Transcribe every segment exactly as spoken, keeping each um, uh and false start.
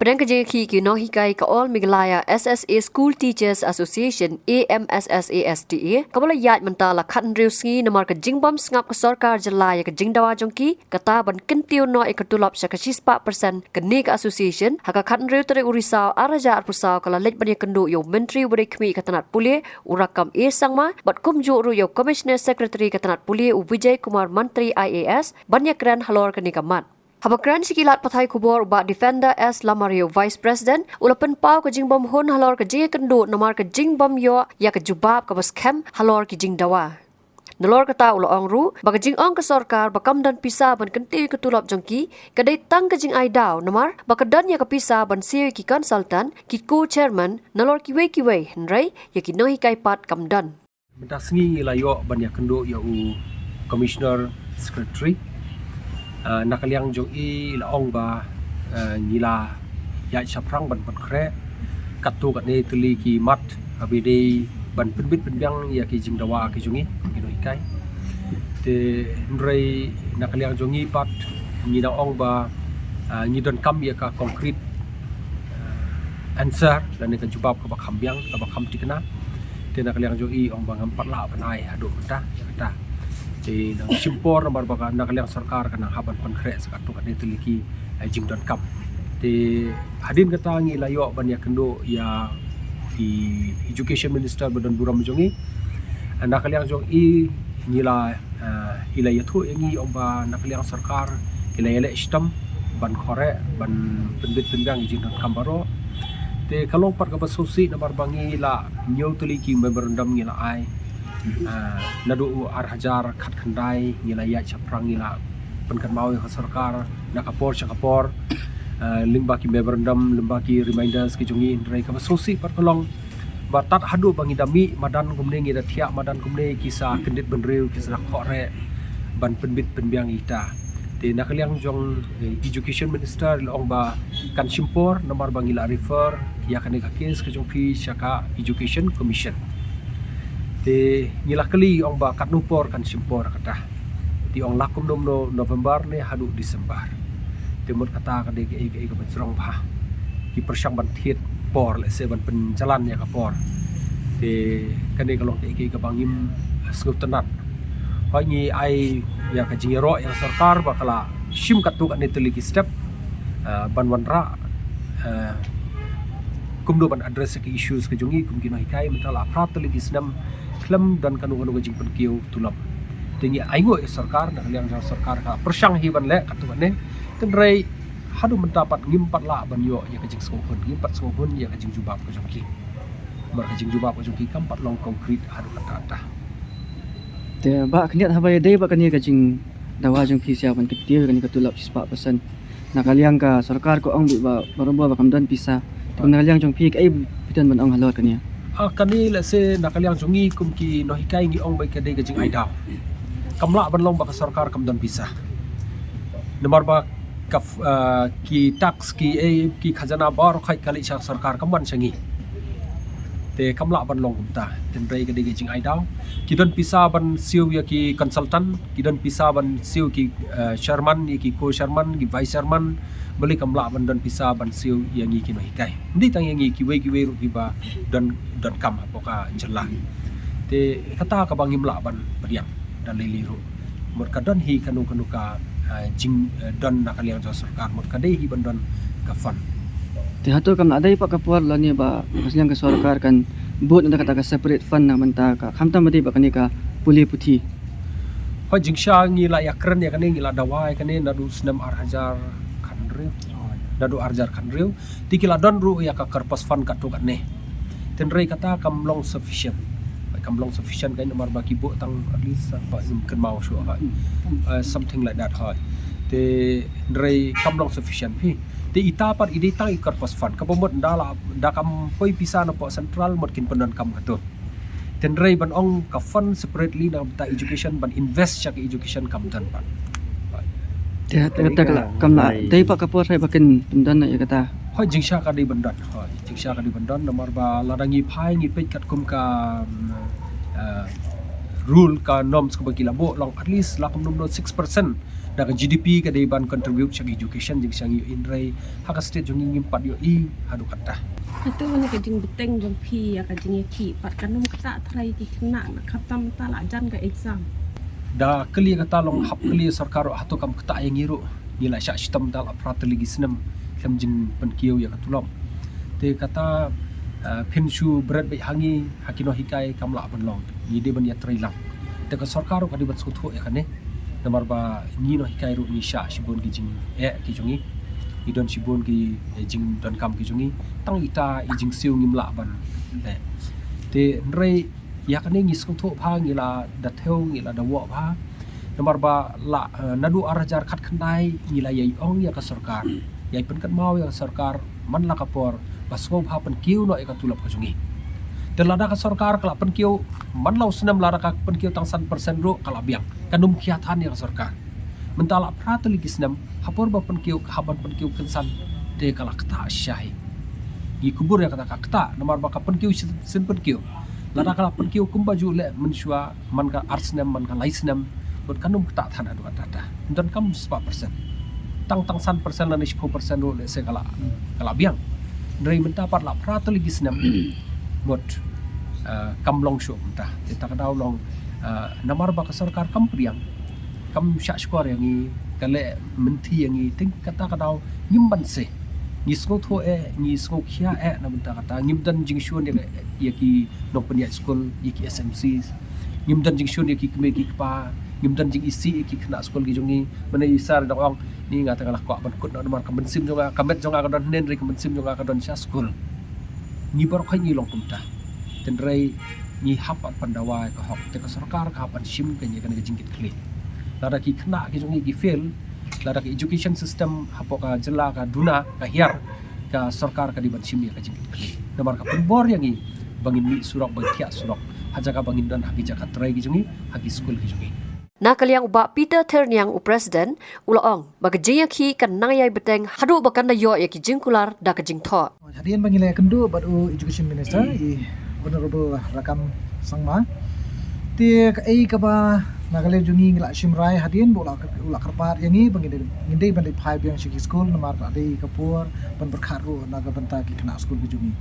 Nangta ka jingïakhih ki nonghikai ka All Meghalaya S S A School Teachers Association, A M S S A S T A, kaba la ïaid mynta la khathynriew sngi namar ka jingbym sngap ka sorkar jylla ïa ka jingdawa jong ki, kata ban kyntiew noh ïa ka tulop sha ka shispah percent. Kane ka association, ha ka khathynriew tarik u Risaw arhajar arphew saw ka la leit ban ïakynduh ïa u Myntri uba dei khmih ka tnat pule, u Rakkam A Sangma, bad kumjuh ruh ïa u Commissioner Secretary ka tnat pule, u Vijay Kumar Mantri I A S, ban ïakren halor kane ka mat. Haba kren sha ki lad pathai khubor u Bah Defender S Lamaria, Vice President, u la pynpaw ka jingbymhun halor ka jingïakynduh namar ka jingbym ïoh ïa ka jubab kaba skhem halor ki jingdawa. Nalor kata u la ong ruh ba ka jingong ka sorkar ba kam don pisa ban kyntiew ïa ka tulop jong ki ka dei tang ka jingai daw namar ba ka don ïa ka pisa ban siew ïa ki consultant, ki co-chairman, nalor kiwei kiwei, hynrei ïa ki nonghikai pat kam don. Mynta sngi ngi la ïoh ban ïakynduh ïa u Commissioner Secretary. Ah, na ka liang jong i la ong ba, ah, ngi la ïaid shaphrang ban pynkhreh katto katne tylli ki mat, haba ïadei ban pynbit pynbiang ïa ki jingdawa ki jong ngi, ki nonghikai. Te hynrei na ka liang jong ngi pat ngi dang ong ba, ah, ngi donkam ïa ka concrete, ah, answer lane ka jubab kaba kham biang, kaba kham thikna. Te na ka liang jong i ong ba ngam pat lah ban ai haduh mynta ïa kata. Te nang shim por namar ba ka na ka liang sorkar ka nang hap ban pynkhreh sa katto katne tylli ki, eh, jingdonkam. Te hadien kata ngi la ïoh ban ïakynduh ïa i Education Minister ba don burom jong i. Na ka liang jong i ngi la, eh, i la ïathuh ïa ngi ong ba na ka liang sorkar i la ïaleh shitom ban khreh, ban pynbit pynbiang ïa ki jingdonkam baroh. Te ka long pat kaba sngewsih namar ba ngi la hynñiew tylli ki memorandum ngi la ai. Ah, naduh u arhajar khatkhyndai ngi la ïaid shaphrang ngi la pynkynmaw ïa ka sorkar na ka por sha ka por. Ah, lyngba ki memorandum, lyngba ki reminders ki jong ngi, hynrei kaba sngewsih pat ka long ba tad haduh ba ngi da mih madan kumne, ngi da thiah madan kumne, ki sa kyndit bynriew, ki sa da khreh ban pynbit pynbiang ïa kita. Te na ka liang jong, eh, Education Minister i la ong ba kan shim por namar ba ngi la refer ïa kane ka case ka jong phi sha ka Education Commission. Te ngi la kylli ong ba katno por kan shim por kata. Te ong la kumno kumno, November ne haduh December. Te mut kata ka dei kaei kaei kaba jrong bha. Ki pyrshang ban thied por, lehse ban pynjalan ïa ka por. Te kane ka long kaei kaei kaba ngim sngewtynnat. Hooid ngi ai ïa ka jingïaroh ïa ka sorkar ba ka la shim katto katne tylli ki step, ah, ban wanrah, ah, kumno ban address ïa ki issues ka jong ngi kum ki nonghikai, mynta la phra tylli ki snem khlem don kano kano ka jingpynkiew tulop. Te ngi ainguh ïa sorkar, na ka liang jong sorkar ka pyrshang hi ban leh katto katne. Hynrei haduh mynta pat ngim pat lah ban ïoh ïa ka jingsngewhun, ngim pat sngewhun ïa ka jingjubab ka jong ki. Namar ka jingjubab ka jong ki kam pat long concrete haduh katta katta. Te Bah, khyndiat haba ïadei bad kane ka jingdawa jong phi sha ban kyntiew kane ka tulop shispah percent. Na ka liang ka sorkar ka ong beit ba barabor ba kam don pisa. Te na ka liang jong phi kaei phi don ban ong halor kane? Ah, kane lehse na ka liang jong ngi kum ki nonghikai ngi ong ba ka dei ka jingai daw. Kam lah ban long ba ka sorkar kam don pisa. Namar ba ka f-, ah, ki tax ki, eh, ki khajana baroh ka leit sha sorkar, kam wan sha ngi. Te kam lah ban long kumta. Hynrei ka dei ka jingai daw. Ki don pisa ban siew ïa ki consultant, ki don pisa ban siew ki, eh, chairman, ïa ki co-chairman, ki vice chairman. Balei kam lah ban don pisa ban siew ïa ngi ki nonghikai. Ym dei tang ïa ngi, kiwei kiwei ruh kiba don, donkam hapoh ka jylla. Te kata kaba ngim lah ban pdiang da lei lei ruh. Mut ka don hi kano kano ka, ah, jing, eh, don na ka liang jong sorkar, mut ka dei hi ban don ka fund. Te hato kam lah dei pat ka por lane ba ka liang ka sorkar kan bud na kata ka separate fund na bynta ka, khamtam ba dei bad kane ka pule puthi? Hooid, jingshisha ngi la ïakren ïa kane, ngi la dawa ïa kane naduh snem arhajar khathynriew. Naduh arhajar khathynriew. Te ki la don ruh ïa ka corpus fund katto katne. Hynrei kata kam long sufficient. Kam long sufficient ka namar ba ki buh tang at least, ah, ba ngim kynmaw shuh, ah, eh, something like that, hooid. Te hynrei kam long sufficient hi. Te ita pat i dei tang i corpus fund. Kaba mut da la, da kam poi pisa napoh central mut kin pyndonkam kato. Hynrei ban ong ka fund separately na bynta education ban invest sha ka education kam don pat. Te, te kata ka la, kam lah dei pat ka por hi ba kin pyndon ïa kata? Hooid, jingshisha ka dei ban don. Hooid, jingshisha ka dei ban don namar ba lada ngi phai ngi peit katkum ka, mm, eh, rule, ka norms kaba ki la buh long at least la kumno kumno six percent da ka G D P ka dei ban contribute sha ka education jingshang ïohi, hynrei ha ka state jong ngi ngim pat ïohi haduh katta. Hato kane ka jingbteng jong phi ïa ka jingïakhih pat kan ym ktah trai ki khynnah na khamtam ta la jan ka exam? Da kali kata long hap kali sorkar ruh, hato kam ktah ïa ngi ruh? Ngi la shah shitom da la phra tylli ki snem khlem jingpynkiew ïa ka tulop. Te kata, ah, phin shu bret beit ha ngi, ha ki nonghikai kam lah ban long. Ngi dei ban ïatrei lang. Te ka sorkar ruh ka dei ban sngewthuh ïa kane. Namar ba ngi nonghikai ruh ngi shah shibun ki jingeh ki jong ngi. Ngi don shibun ki, eh, jingdonkam ki jong ngi. Tang ita i jingsiew ngim lah ban leh. Te hynrei ïa kane ngi sngewthuh bha, ngi la da thew, ngi la da wad bha. Namar ba la, eh, naduh ar hajar khatkhyndai ngi la ïai ong ïa ka sorkar, ïai pynkynmaw ïa ka sorkar man la ka por ba sngewbha pynkiew noh ïa ka tulop ka jong ngi. Te lada ka sorkar ka la pynkiew man la u snem, lada ka pynkiew tang san percent ruh ka la biang, kan ym khia than ïa ka sorkar. Mynta la phra tylli ki snem, ha por ba pynkiew, ka hap ban pynkiew kynsan, te ka la ktah shisha hi. Ngi kubur ïa kata ka ktah, namar ba ka pynkiew shisien pynkiew. Lada ka la pynkiew kumba ju leh mynshuwa, man ka ar snem, man ka lai snem, bad kan ym ktah than haduh katta. Ym don kam spah percent. Tang, tang san percent lane shiphew percent ruh lehse ka la, ka la biang. Hynrei mynta pat la phra tylli ki snem. Mut, eh, kam long shuh mynta. Te kata ka daw long, eh, namar ba ka sorkar kam pdiang, kam shah shkor ïa ngi, ka leh mynthi ïa ngi, te kata ka daw ngim banse. Ngi sngewthuh eh, ngi sngewkhia eh na bynta kata, ngim don jingshun ïa, ïa ki nongpynïaid skul, ïa ki S M Cs. Ngim don jingshun ïa ki kmie ki kpa, ngim don jingisih ïa ki khynnah skul ki jong ngi. Mynne i sir dang ong, ni nga te nga la kwah ban kut noh namar ka mynsiem jong nga, ka met jong nga ka don hynne, hynrei ka mynsiem jong nga ka don sha skul. Ngi baroh khoit ngi long kumta. Hynrei ngi hap ban dawa ïa ka hok, te ka sorkar ka hap ban shim ïa kane ka jingkitkhlieh. Lada ki khynnah ki jong ngi ki fail, lada ka education system hapoh ka jylla ka duna, ka hiar, ka sorkar ka dei ban shim ïa ka jingkitkhlieh. Namar ka pynbor ïa ngi ba ngin mih surok, ba ngin thiah surok, ha jaka ba ngin don ha ki jaka trei ki jong ngi, ha ki skul ki jong ngi. Na ka liang u Bah Peter Thyrniang, u President, u la ong ba ka jingïakhih kan nang ïai bteng haduh ba kan da ïoh ïa ki jingkular da ka jingthoh. Hadien ba ngi la ïakynduh bad u Education Minister, i Honorable Rakkam Sangma, te kaei kaba na ka liang jong ngi ngi la shim rai hadien ba u la, u la kyrpad ïa ngi ba ngin dei, ngin dei ban dei phai biang sha ki skul namar ka dei ka por ban pyrkhat ruh na ka bynta ki khynnah skul ki jong ngi.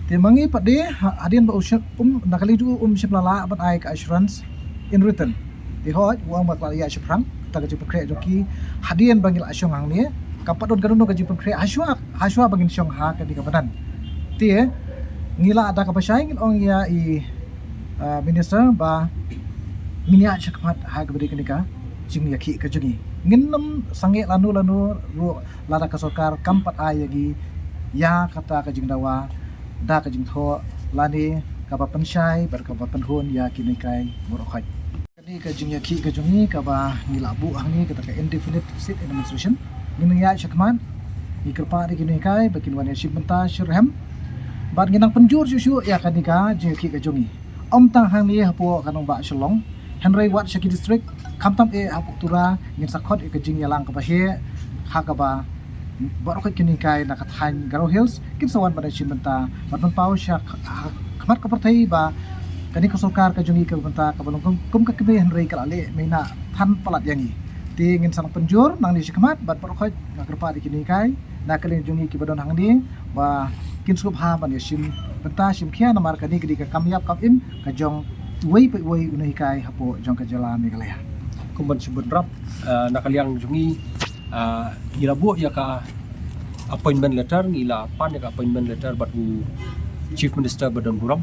Te ma ngi pat de, ha-, hadien ba u shim, um, na ka liang jong u um shym la lah ban ai ka assurance in written. Te hooid, u ong ba ka la ïaid shaphrang, kata ka jingpynkhreh jong ki, hadien ba ngi la shong hangne, kam pat don kano kano ka jingpynkhreh, hashwa, hashwa ba ngin shong ha kane ka madan. Te, ngi la da kaba shai ngin ong ïa i, ah, Minister ba ngin ïaid shakhmat ha kaba dei kane ka jingïakhih ka jong ngi. Ngin ym sangeh lano lano ruh lada ka sorkar kam pat ai ïa ngi ïa kata ka jingdawa da ka jingthoh lane kaba pynshai bad kaba pynhun ïa ki nonghikai baroh khoit. Kane ka jingïakhih ka jong ngi kaba ngi la buh hangne kata ka indefinite seat administration. Ngin nang ïaid shakhmat, ngi kyrpad ïa ki nonghikai ba kin wan ïashim bynta shitrhem. Bad ngin nang pynjur shuh shuh ïa kane ka jingïakhih ka jong ngi. Ym tang hangne hapoh ka nongbah Shillong, hynrei wat sha ki district, khamtam eh hapoh Tura, ngin sa khot ïa ka jingïalang kaba heh, ha kaba baroh khoit ki nonghikai na ka thaiñ Garo Hills kin sa wan ban ïashim bynta, ban pynpaw sha ha khmat ka pyrthei ba kane ka sorkar ka jong ngi ka bynta kaba long kum, kum ka kmie hynrei ka la leh maïnah than palat ïa ngi. Te ngin sa nang pynjur nangne shakhmat bad baroh khoit nga kyrpad ïa ki nonghikai na ka liang jong ngi kiba don hangne ba kin sngewbha ban ïashim bynta shim khia namar kane ka dei ka kam ïap kam im ka jong uwei pa uwei u nonghikai hapoh jong ka jylla Meghalaya. Kum ban shu bynrap, ah, na ka liang jong ngi, ah, ngi la buh ïa ka appointment letter, ngi la pan ïa ka appointment letter bad u Chief Minister ba don burom.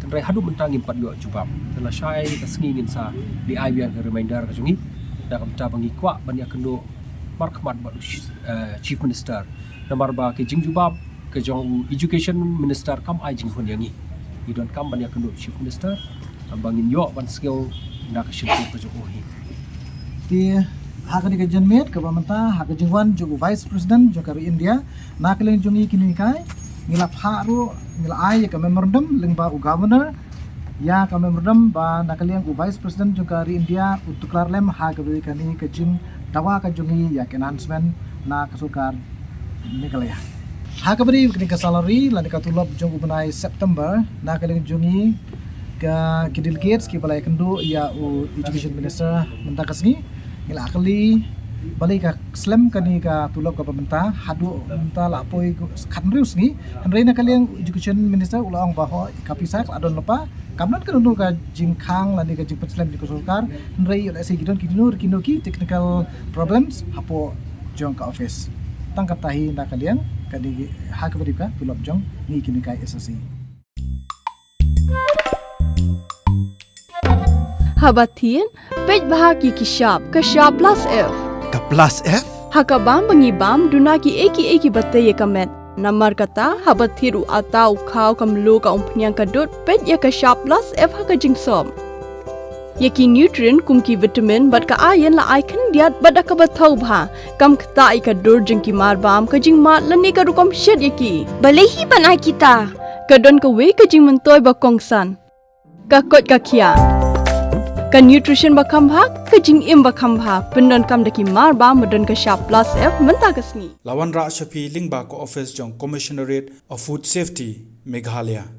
Hynrei haduh mynta ngim pat ïoh jubab. Te lashai ka sngi ngin sa leit ai biang ka reminder ka jong ngi. Da ka bynta ba ngi kwah ban ïakynduh markhmat bad u, eh, Chief Minister. Namar ba ka jingjubab ka jong u Education Minister kam ai jinghun ïa ngi. Ngi donkam ban ïakynduh Chief Minister ba ngin ïoh ban sngew na ka shyntur ka jong u hi. Te ha kane ka janmiet kaba mynta ha ka jingwan jong u Vice President jong ka ri India, na ka liang jong ngi ki nonghikai ngi la phah ruh, ngi la ai ïa ka memorandum lyngba u Governor, ïa ka memorandum ba na ka liang u Vice President jong ka ri India u tuklar lem ha kaba ïa kane ka jingdawa ka jong ngi ïa ka enhancement na ka sorkar Meghalaya. Ha kaba ïa kane ka salary lane ka tulop jong u bnai September, na ka liang jong ngi Ïa ki delegates kiba la ïakynduh ïa u Education Minister mynta ka sngi, ngi la kylli balei ka slem kane ka tulop kaba mynta, haduh mynta la poi khatnriew sngi. Hynrei na ka liang u Education Minister u la ong ba hooid ka pisa ka la don lypa, kam don kano kano ka jingkhang lane ka jingpynslem jong ka sorkar. Hynrei ïoh lehse ki don kino kino ki technical problems hapoh jong ka office. Tang kata hi na ka liang kane, ha kaba ïadei ka tulop jong ngi kine ka S S A. Haba thied, peit bha ïa ki shap, ka shap plus F. Ka plus F? Ha ka bam ba ngi bam, duna kiei kiei kiba tei ïa ka met. Namar kata, haba thied u atta, u khaw, ka mluh, ka umphniang, ka dud, peit ïa ka shap plus F ha ka jingsop. Ïa ki nutrient kum ki vitamin bad ka iron la ai khyndiat bad da kaba thaw bha. Kam ktah ïa ka dur jong ki marbam, ka jingmad lane ka rukom shet ïa ki. Balei hi ban ai kita? Ka don kawei ka jingmyntoi ba kongsan. Ka koit ka khiah. Ka nutrition ba kham bha, ka jingim ba kham bha. Pyndonkam da ki marbam ba don ka shap plus F mynta ka sngi. La wanrah sha phi lyngba ka office jong Commissionerate of Food Safety, Meghalaya.